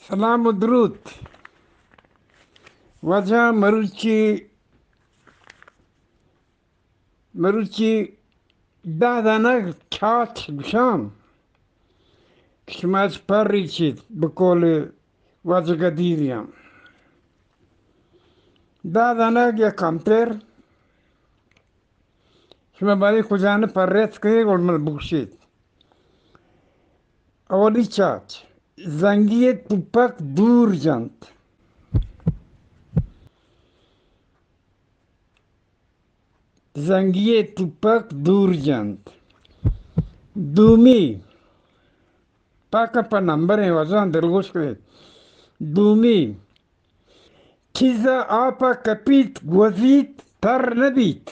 سلام و درود۔ واجہ مروچی، مروچی دہ دانگ چاچ گشاں کہ شما اچ پر ریچیت بقول واجہ گدیریاں۔ دہ دانگ یا کمتر۔ شما باریں کجان پریت کنیں گڑا من بگوشیت۔ اولی چاچ، زنگی ءِ توپک دور جنت۔ زنگی ءِ توپک دور جنت۔ دومی، پاکا پہ نمبریں وزاں دلگوش کنیت۔ دومی، چیز ءَ آپ ءَ کپیت، گوزیت، تر نہ بیت۔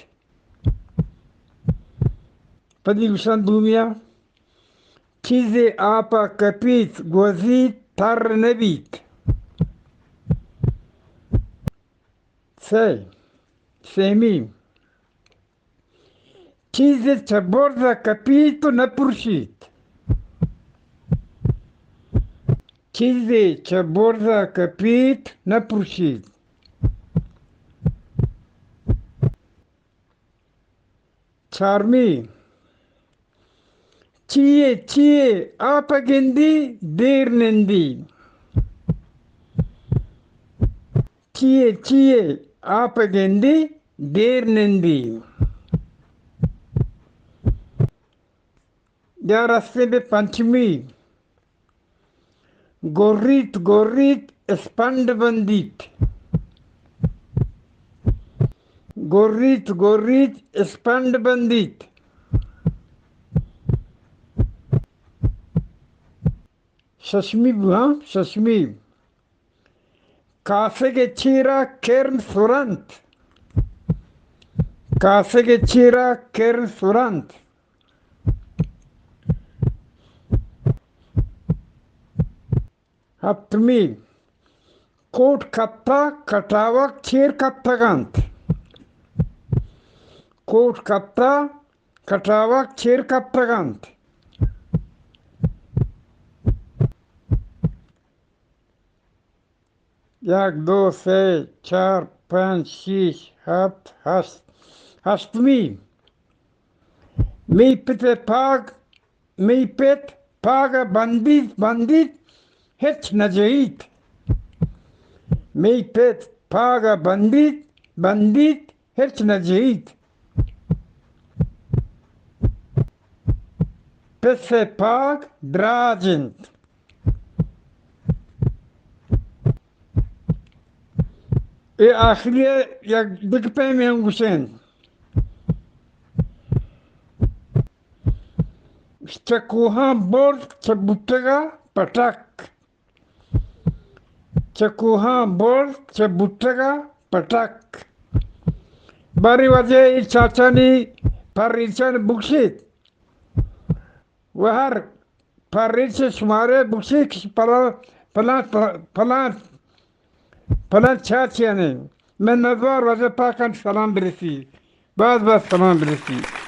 پدی گوشاں دومیا، چیزے آپ ءَ کپیت، گوزیت، تر نہ بیت۔ سئے، سیمی، چیزے چہ برز ءَ کپیت و نہ پرشیت۔ چیزے چہ برز ءَ کپیت، نہ پرشیت۔ چارمی، چیے چیے آپ ءَ گندی، دیر نندی۔ چیے چیے آپ ءَ گندی، دیر نندی۔ یا رستیں بہ پنچمی، گوریت گوریت اسپنڈ بندیت۔ گوریت گوریت اسپنڈ بندیت۔ ششمی بو، ہاں، ششمی۔ کاسگ ءِ چیرا کرن سرنت۔ کاسگ ءِ چیرا کرن سرنت۔ ہپتمی، کوٹ کپتا، کٹاوک چیر کپتگ انت۔ کوٹ کپتا، کٹاوک چیر کپتگ انت۔ یک، دو، سے، چار، پنچ، شش، ہپت، ہشت۔ ہشتمی، مئی پت ءِ پاگ، مئی پت پاگ ءَ بندیت، بندیت، ہچ نہ جہیت۔ مئی پت پاگ ءَ بندیت، بندیت، ہچ نہ جہیت۔ پس ءِ پاگ دراج انت۔ اے آخری ءَ یک دگہ پیمے ہم گوشیں۔ چہ کوہاں برز، چہ بوٹگ ءَ پٹک۔ چہ کوہاں برز، چہ بوٹگ ءَ پٹک۔ باریں واجہ اے چاچانی پریچان بگشیت۔ و ہر پریچ شمارے بگشیت کہ پلان، پلان، پلان، پلان چاچیانے۔ من نزوار واجہ پاکان سلام برسی۔ باز باز سلام برسی۔